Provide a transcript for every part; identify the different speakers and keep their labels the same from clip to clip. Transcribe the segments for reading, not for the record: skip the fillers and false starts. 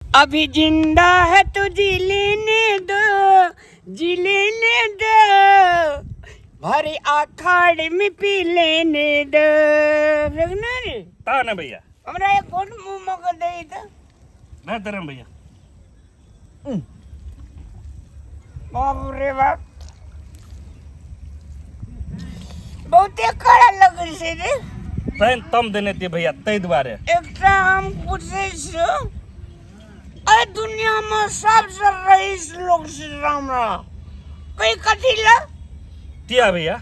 Speaker 1: अभी जिंदा है तो जी लेने दो, जी लेने दो, भरी आखाड़ में पी लेने दो। रघुना रे
Speaker 2: ता ना भैया।
Speaker 1: हमरा एक कोन मुंह मग दे त
Speaker 2: ना धरम भैया।
Speaker 1: बाप रे बाप, बहुते कड़ा लगै छै रे।
Speaker 2: तैन तम देने थिए भैया ताहि दुआरे।
Speaker 1: एकटा हम पूछै छियौ, एहि दुनियामे सबसँ रईस लोक छै हमरा कोई कथी लए?
Speaker 2: किया भैया?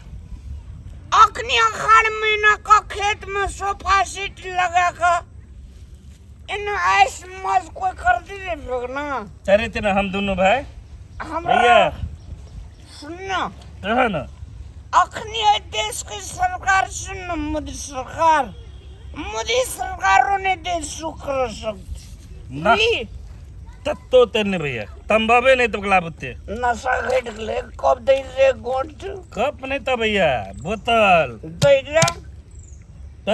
Speaker 1: अखनी अखाड़ महीना के खेत में सोफा सीट लगा के एना ऐश मौज कोई करती रे ना।
Speaker 2: चले थे ना हम दोनों भाई।
Speaker 1: हमरा
Speaker 2: भैया
Speaker 1: सुन ना।
Speaker 2: कहा ना।
Speaker 1: अखनी एहि देश के सरकार सुन ना, मोदी सरकार, मोदी सरकारों ने देश सुख कर सकती
Speaker 2: ना। तत्तो तेने भैया तंबाबे नहीं तो लाबते।
Speaker 1: नशा घट गेलै। कब दै रे गोट?
Speaker 2: कप नहीं तो भैया बोतल
Speaker 1: दै रे।
Speaker 2: त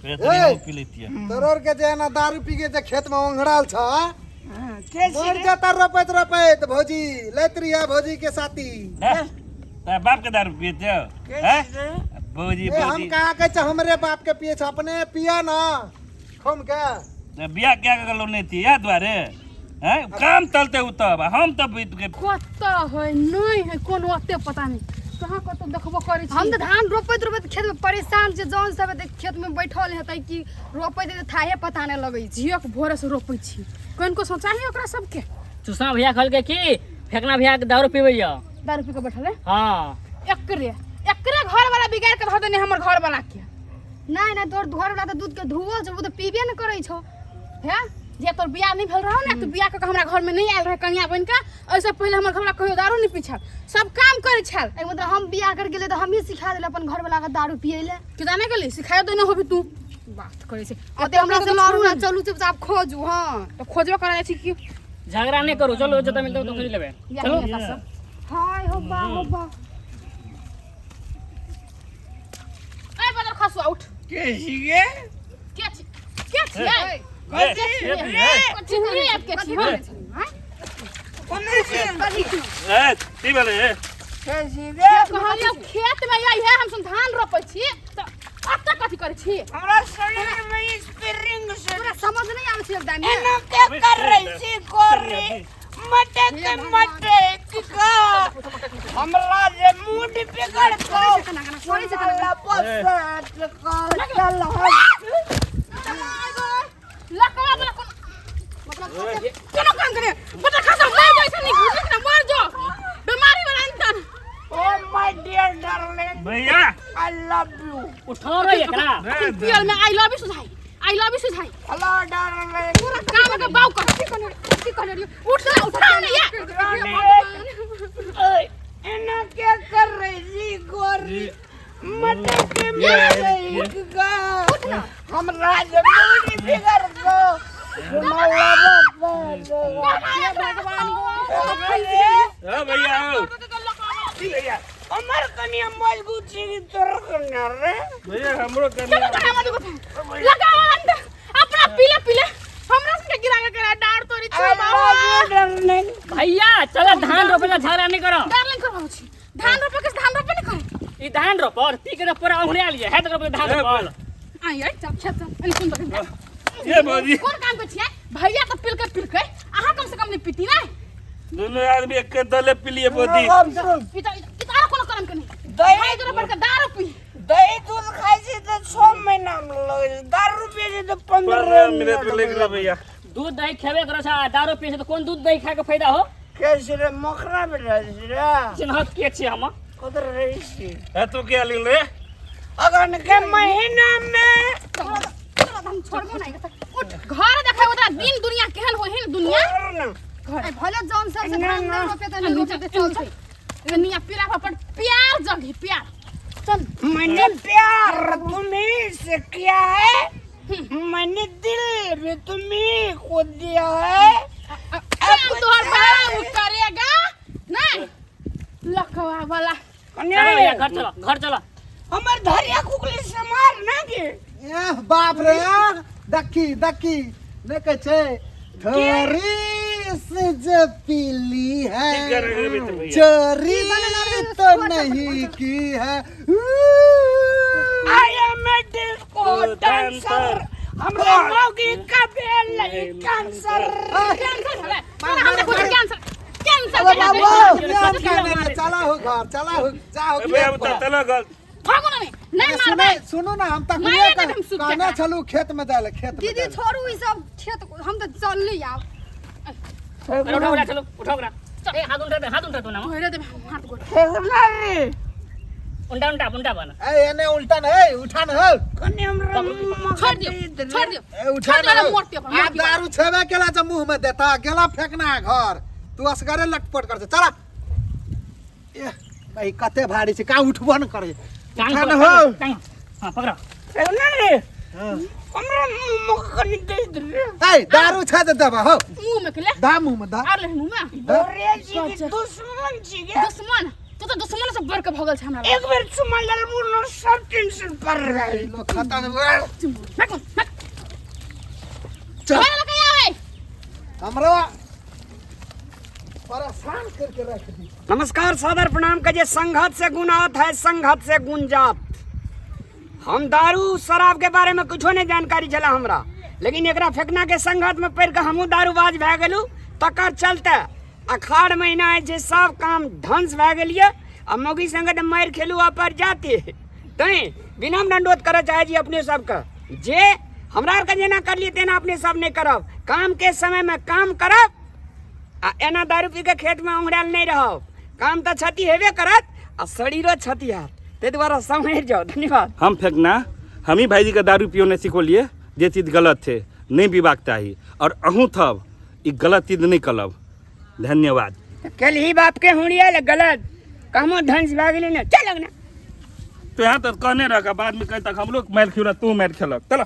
Speaker 3: ए!
Speaker 2: पी लेती है।
Speaker 3: तोरोर के जे एना दारू पी के जे खेत में ओंघड़ाल छ,
Speaker 1: के
Speaker 3: मर जाता रोपैत रोपैत भौजी लैत रहिया भौजी के साथी।
Speaker 2: ना, ता बाप के दारू पिए थे हैं? भौजी
Speaker 3: ए, हम
Speaker 2: भौजी
Speaker 3: कहाँ कहै छ हमरे बाप के पिए छ, अपने पिया ना खुम के।
Speaker 2: ना, बियाह क्या करलो नहीं थी या दुआरे हैं? काम चलते उ तब हम तब बीत के
Speaker 4: कतऽ है नहीं है कोनो ओते पता नहीं कहाँ कतऽ देखबो करै छी।
Speaker 5: हम तऽ धान रोपैत रोपैत खेत में परेशान छी, जौन सब एते खेत में बैठल हेतै कि रोपैत हेतै थाहे पता नहि लगै छै।
Speaker 4: झियक भोरे से रोपै छी, कनिको सोचाही ओकरा सबके।
Speaker 6: चुसना भैया कहलकै कि फेकना भैया के दारू पीबैया।
Speaker 4: दारू पी के बैठल है?
Speaker 6: हाँ।
Speaker 4: एकरे एकरे घर वाला बिगाड़ के धऽ देने हमर घर वाला के।
Speaker 5: नहि नहि, तोहर घर वाला तऽ दूध के धुअल छौ, ओ तऽ पीबे नहि करै छौ।
Speaker 4: हे जे तोर बियाह नहीं भेल रहो ना, तू बियाह कऽ के हमरा घर में नहीं आयल रहे कनिया बन के, ओहिसँ पहिले हमर घरवाला कहियो दारू नहीं पी छल, सब काम करै छल।
Speaker 5: एहि मतलब हम बियाह कर गेलै तऽ हमही सिखा देले अपन घर वाला के दारू पियै ले।
Speaker 4: कि जाने गेली सिखायो देने होबी तू बात करै छै।
Speaker 5: ओते हमरा से लड़ू ना, चलू चुपचाप खोजू। हाँ
Speaker 4: तऽ खोजबो करा जाइ छी कि
Speaker 6: झगड़ा नहीं करू, चलो जतऽ मिलतै ओतऽ खोजि लेबै।
Speaker 4: बियाह
Speaker 6: चलू।
Speaker 4: नहीं हेता सब।
Speaker 5: हाय हो बा हो बा।
Speaker 4: ए बदर खसुआ उठ।
Speaker 1: के छियै?
Speaker 4: के छी? के छियै?
Speaker 2: कथी?
Speaker 4: कथी करै के छी?
Speaker 5: हाँ?
Speaker 1: कोने छियै?
Speaker 2: ए, की भेलै ए?
Speaker 1: के छियै?
Speaker 4: कहलियौ खेत में आई है, हम सब धान रोपै छी तऽ अतऽ कथी करै छी?
Speaker 1: हमरा शरीर में स्प्रिंग से
Speaker 5: तोरा समझ नहीं आबै छै एकदम।
Speaker 1: एना के कर रही छी गोरी मटक मटक का हमरा जे मूड बिगड़ को चल।
Speaker 4: लकवा वाला कोनो मतलब कोनो काम करे बता खसा मर जाय छै, नहीं घुसी ना मर जो बीमारी वाला इंसान।
Speaker 1: ओ my dear darling
Speaker 2: भैया
Speaker 1: I love you.
Speaker 6: उठो रे एकरा।
Speaker 4: अखन पियल में I love you सुझाई, I love you सुझाई।
Speaker 1: Hello darling.
Speaker 4: पूरा काम के बाऊ कर।
Speaker 5: की कहने की कहने रहियो?
Speaker 4: उठ ना, उठा ना या।
Speaker 1: एना के कर रही छी गोरी मटक मटक का हमरा जे मूड बिगड़ को
Speaker 4: भगवान
Speaker 2: ओ भैया ओ
Speaker 1: भैया हमर कनिया मजबूत छी कि तोर कनिया रे?
Speaker 2: भैया हमरो कनिया
Speaker 4: लगाओ अंदर अपना पीले पीले हमरा से गिरा के करा डार तोरी
Speaker 1: I
Speaker 4: छो
Speaker 1: लव
Speaker 4: बाबा।
Speaker 1: You darling.
Speaker 6: भैया चल धान रोपे ला, झगड़ा नहीं करो।
Speaker 4: डार्लिंग करबाउ छी धान रोपे के, धान रोपे नहीं करे
Speaker 6: ई धान रोपल पी के पूरा औंघरे लिए है त रोपे धान रोपल।
Speaker 4: आई आई चल खेत चल एने सुन तो।
Speaker 2: ये भौजी
Speaker 4: कोन काम के छियै भैया? तऽ पिलकै पिलकै, अहाँ कम से कम नहीं पीती ना।
Speaker 2: दोनों आदमी एक दले पिलिए भौजी।
Speaker 4: पीता ई तऽ आरो कोनो करम के नहीं।
Speaker 1: दही
Speaker 4: भाई जोरे बढ़ के दारू पी।
Speaker 1: दही दूध खाइ छी तऽ 6 महीना मे लगै छै, दारू पियै छी तऽ 15
Speaker 2: 15 मिनट में लेके भैया।
Speaker 6: दूध दही खेबे करो छ आ दारू पिए छ त कोन दूध दही खाए के फायदा हो?
Speaker 1: के छी रे मखना बेटा छी रे?
Speaker 6: चिन्हत के छी हम?
Speaker 1: कत रहै छी?
Speaker 2: ए तू क्या लील रे?
Speaker 1: अगन के महीना में
Speaker 5: तोरा तऽ हम छोड़बो नहि।
Speaker 4: उठ घर देखै ओकरा दिन दुनिया केहन होय है ने दुनिया।
Speaker 1: कर ना।
Speaker 5: ए, भले जौन सब से धान
Speaker 1: ना।
Speaker 5: नहि रोपे तऽ नहि रोपे तऽ चलतै।
Speaker 4: दुनिया पीला पर प्यार जगी प्यार चल।
Speaker 1: मैंने प्यार तुम्ही से किया है, मैंने दिल भी तुम्ही को दिया है।
Speaker 4: प्रेम तोहर बड़ा करेगा नहीं लखवा वाला।
Speaker 1: कन्या
Speaker 6: चलो भैया घर चलो, घर चलो।
Speaker 1: हमर धरिया कुकली से मार ना के।
Speaker 3: एह बाप रे, देखी देखी नहीं कहै छै थोड़ी सी जे पीली है
Speaker 2: की करे रे भैया?
Speaker 3: चोरी तो नहीं की है।
Speaker 1: I am a disco dancer, हमरा मौगी का भेलै कैंसर।
Speaker 4: कैंसर भेलै तोरा? हम देखो कैंसर, कैंसर।
Speaker 3: अरे बाबू, चला हो घर, चला हो, जाओ।
Speaker 2: ए भैया, बता चलो घर।
Speaker 4: भागो ना, नहीं
Speaker 3: सुनो
Speaker 4: मारबै।
Speaker 3: सुनो ना, हम तक
Speaker 4: मारे देब हम सुत के।
Speaker 3: कहने छलू खेत में जाए, खेत में
Speaker 5: दीदी
Speaker 3: जाए।
Speaker 5: छोड़ू ई सब खेत, हम तऽ चलली आब।
Speaker 6: अरे उठाओ ओकरा, चलो उठाओ ओकरा। ए हाथ उल्टा दे, हाथ उल्टा दो ना।
Speaker 4: ओहरे देबै हम हाथ गोड़।
Speaker 1: रे
Speaker 6: उल्टा उल्टा उल्टा बना।
Speaker 3: ए एने उल्टा न है, उठा न हो।
Speaker 1: कने हमरा मुँह
Speaker 4: छोड़ दियो, छोड़ दियो।
Speaker 3: ए उठा
Speaker 4: छोड़
Speaker 3: न
Speaker 4: दियो,
Speaker 3: हो।
Speaker 4: मोर पियो, मोर
Speaker 3: आ
Speaker 4: पियो।
Speaker 3: दारू छेबे केला जब मुंह में देता गेला फेंकना है घर, तू असगरे लटपट कर चला। ए भाई कते भारी छै, का उठबो न करे।
Speaker 6: टांग
Speaker 3: उठा न
Speaker 6: पकड़,
Speaker 3: हो।
Speaker 6: टांग, हां पकड़ो।
Speaker 1: ना रे।
Speaker 3: हाँ।
Speaker 1: हमरा मुँह कनी दे दे रे।
Speaker 3: ए दारू छे दे देबा हो।
Speaker 4: मुंह में के ले।
Speaker 3: दा मुंह में दा।
Speaker 4: आर ले मुंह में।
Speaker 1: गोरे जी के दुश्मन छी गे।
Speaker 4: दुश्मन? तू तो दुश्मन से बढ़ के भगल छै हमरा।
Speaker 1: एक बेर चुमा ललबू न, सब टेंशन पर रहे।
Speaker 3: लोग खतम।
Speaker 4: भाग भाग।
Speaker 3: चल।
Speaker 4: घर लगे आवे।
Speaker 3: हमरा परेशान करके रख दी।
Speaker 1: नमस्कार, सादर प्रणाम। का जे संघत से गुण आत है, संघत से गुण जात। हम दारू शराब के बारे में कुछो नहीं जानकारी छला हमरा, लेकिन एकरा फेकना के संघत में पढ़ के हमहूँ दारूबाज भए गेलू। तकर चलते अखाड़ महीना है जे सब काम ध्वंस भए गेलिए आ मौगी संगे तऽ मारि खेलू आ पर जाते। तैं बिना दंडोत करऽ चाहै छी अपने सबके, जे हमरा आरके जेना करलिए तेना अपने सब नहि करब। काम के समय में काम करब आ एना दारू पी के खेत में उंगड़ायल नहीं रहब। काम तऽ क्षति हेबे करत आ शरीरो क्षति हैत, ताहि दुआरे सम्हरि जाउ। धन्यवाद।
Speaker 2: हम फेंकना, हम ही भाईजी के दारू पियो नहीं सिखौलिए, जे चीज गलत है नहीं पीबाक चाही, और अहूँ थब ई गलत चीज नहीं करब। धन्यवाद।
Speaker 1: कल ही बाप के हुड़ियल गलत कहमो धंस भए गेलै ने, चल ना।
Speaker 2: तो यहाँ तक कहने रह, बाद में कह तक हम लोग मार खेलक, तू मार खेलक, चलो।